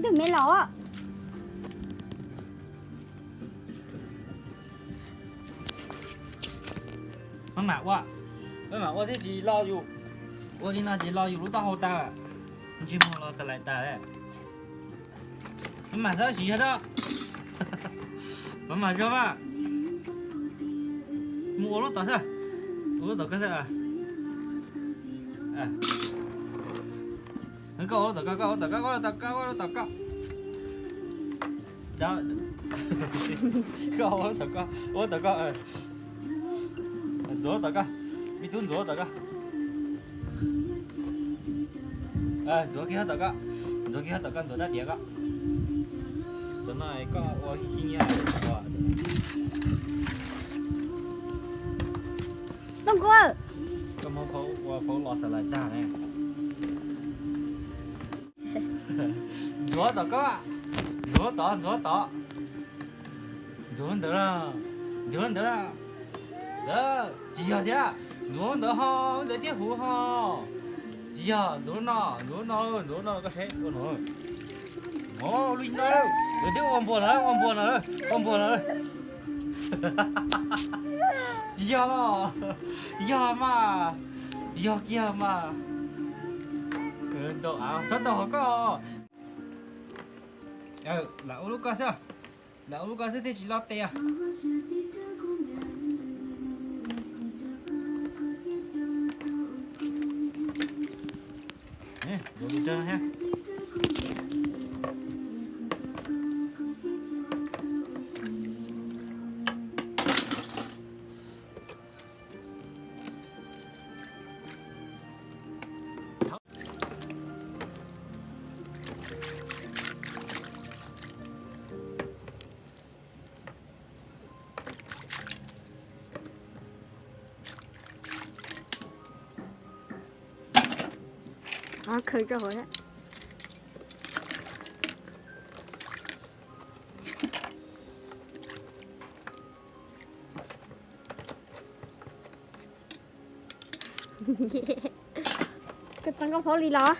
Tus me los. Maj mam ua, maj mam ua thiaj tsis lo yus. Ua li no ces lo yus lub taub hau tag lawm. Ntsej muag los xas lais tas lawm. Maj mam xwb, siv zog da. Maj mam zog mas. Mus ua lub tom xwb. Ua lub tom koj xwb. Koj ua lub tom koj, koj ua lub tom koj, koj ua lub tom koj, koj ua lub tom koj. Koj ua lub tom koj, ua lub tom koj. Ntxuav lub tom koj, me tub, ntxuav lub tom koj. Ntxuav kiag lub tom koj, ntxuav kiag lub tom koj, ntxuav dab diav koj. Cov no koj ua khib nyiab. Koj muab phauj ua phauj los xas lais tag ne. Ntxuav tom koj, ntxuav tod, ntxuav tod. Ntxuav ntawd, ntxuav ntawd. Tsis yog thiab, ntxuav ntawd ho, ntawd thiab huv ho. Tsis yog, ntxuav no, ntxuav no, ntxuav no koj saib ua no. Ov, li no, ntawd thiab ua npuas no, ua npuas no, ua npuas no. Tsis yog los, yog mas, yog kiag mas. Ntau av txhob tau hauv koj. Lam ua lub koj xwb, lam ua lub koj xwb thiaj tsis loj tes. Khaws rau hauv thiab. Koj txeeb koj phauj li los?